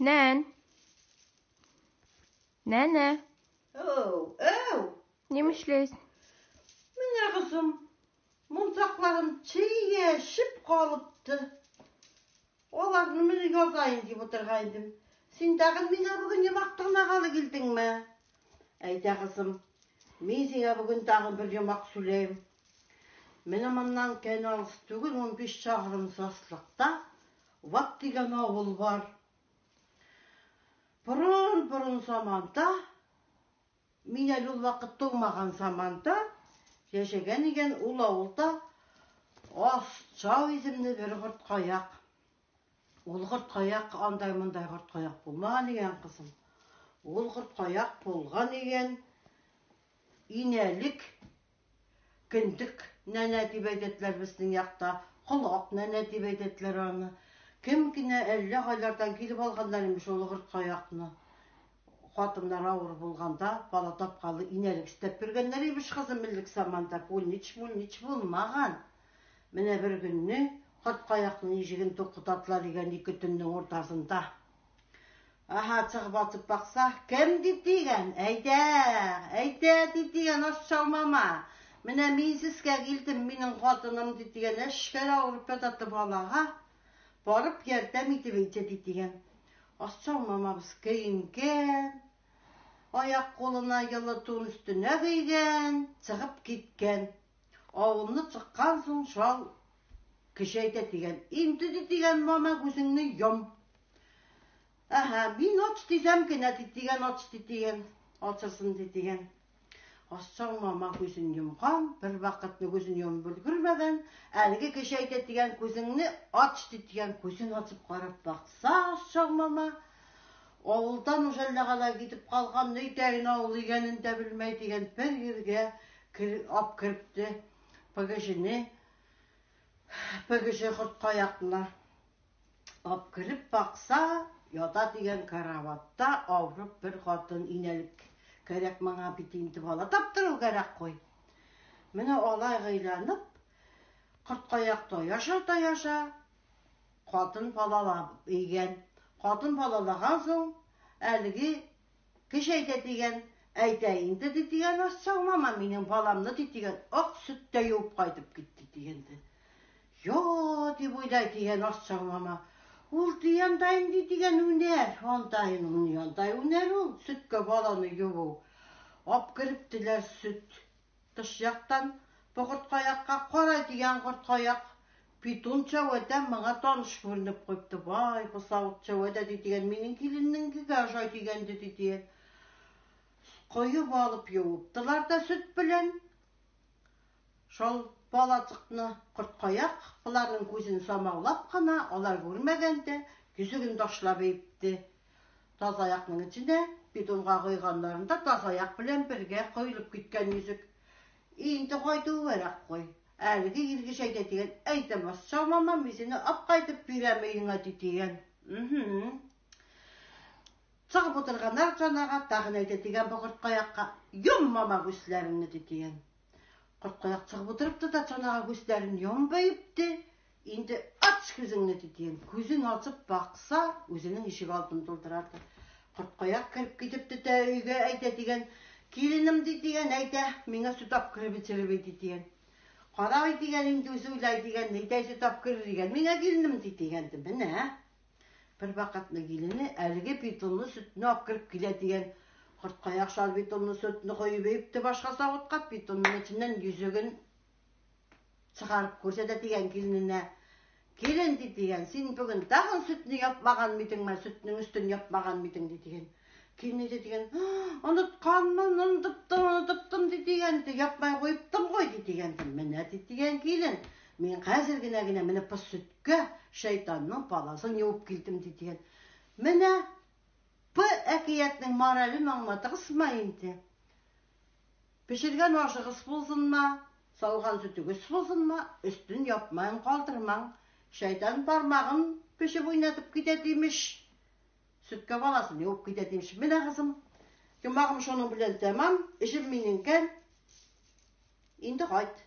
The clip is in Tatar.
Нән. Нәнә. Әү, әү. Нимешләйсең? Менә кызым, мунчакларым чиешеп калыпты. Аларны менә язайын дип утырган идем. Син тагын миңа бүген йомак тыңлагалы килдеңме? Әйдә, кызым, мин сиңа бүген тагын бер йомак сөйләйм. Менә моннан кән алыс түгел, 15 чакрым саслыкта Вак дигән авыл бар. Борын-борын заманда, мин әле ул вакыт тумаган заманда, яшәгән икән ул авылда Асчау исемле бер корткаяк. Ул корткаяк андай-мондай корткаяк булмаган икән, кызым. Ул корткаяк булган икән инәлек Кендек нәнә дип әйтәтләр безнең якта, колак нәнә дип әйтәтләр аны. Кем генә әллә кайлардан килеп алганнар имеш ул гырткаякны. Хатыннар авыр булганда, бала тапкалы инәлек эстәп йөргәннәр имеш, кызым, элек заманда пульнич-мульнич булмаган. Менә бер көнне корткаякның ишеген тукытатлар икән ике төннең уртасында. Аһа, чыгып атып бакса, кем дип дигән? Әйдә, әйдә, дип дигән Асчау мама. Менә мин сезгә килдем, минем хатыным дип дигән, әшкәр авырып ятаты балага. Барып ярдәм итеп әйтә дип дигән. Асчау мамабыз киенгән, аяк кулына елы тун өстенә кигән, чыгып киткән. Авылны чыккан соң шал кеше әйтә дигән, инде ди дигән мама күзеңне йом. Әһә, мин ач дисәм генә ди дигән, ач ди дигән, ачырсын ди дигән. Ачсаң мама күзен йомган, бер вакытны күзен йомып өлгермәгән, әлеге кеше әйтә дигән, күзеңне ач ди дигән, күзен ачып карап бакса, ачсаң мама, авылдан уж әллә калай китеп калган, нидәен авыл икәнен дә белмәй дигән, бер җиргә ап керепте пгжне, пгж корткаякны. Ап кереп бакса, ята дигән караватта авырып бер хатын инәлек. Кәрәк моңа бит инде бала таптыру кәрәк куй. Менә алай гыйланып, корткаяк таяша таяша, хатын балалап өйгән. Хатын балалаган соң, әлеге Кеше әйтә дигән, әйтә инде ди дигән, Асчау мама минем баламны ди дигән, ак сөттә юып кайтып китте дигән ди. Йо, дип уйлай дигән Асчау мама. Ул ди андайын ди дигән үнәр, андайын ул ни андай үнәр ул, сөткә баланы юуу. Ап керептеләр сөт. Тыш яктан бу корткаякка карай дигән корткаяк. Питун чәүәдә моңа таныш күренеп куйпты. Вай, бу савыт чәүәдә ди дигән, минем киленнеңкегә ошай дигән ди дигән. Коеп алып юыптылар да сөт белән. Шул балачыкны корткаяк боларның күзен самаулап кына, алар күрмәгәндә, йөзеген ташлап өйпте. Тазаякның эченә бидонга койганнарында тазаяк белән бергә коелып киткән йөзек. Инде кайтуы кәрәк куй. Әлеге иргеш әйтә дигән, әйдә басча мама, мин сине ап кайтып бирәм өеңә ди дигән. Чыгып утырганнар чанага, тагын әйтә дигән бу корткаякка, йом мама күзләреңне ди дигән. Корткаяк чыгып утырыпты да чанага күзләрен йомбыйпты. Инде ач күзеңне, дидем. Күзен ачып бакса, үзенең ишек алдын тултырарды. Корткаяк кереп китеп тә өйгә әйтә дигән, киленем ди дигән, әйтә, миңа сөт алып кереп эчереп ди дигән. Карай дигән, инде үзе уйлай дигән, нидәй сөт алып керер дигән, миңа киленем ди дигән. Менә бер вакытны килене әлеге бидонлы сөтне алып кереп килә дигән. Корткаяк шал бидонлы сөтне коеп өепте башка савытка, бидонның эченнән йөзеген Чыгарып күрсәтә дигән килененә. Килен, ди дигән, син бүген тагын сөтне япмаган мидеңме, сөтнең өстен япмаган мидең, ди дигән. Килен әйтә дигән, онытканмын, онытыптым, онытыптым, ди дигән, япмай куептым гой, ди дигән. Менә, ди дигән килен, мин хәзер генә генә менә бу сөткә шайтанның баласын юып килдем, ди дигән. Менә бу әкиятнең морален аңладыгызмы инде? Пешергән ашыгыз булсынмы, сауган сөтегез булсынмы, өстен япмаен калдырмаң. Шайтан бармагын пешеп уйнатып китә димеш. Сөткә баласын юып китә димеш. Менә кызым, йомгагым шуның белән тәмам, эшем минекен. Инде кайт.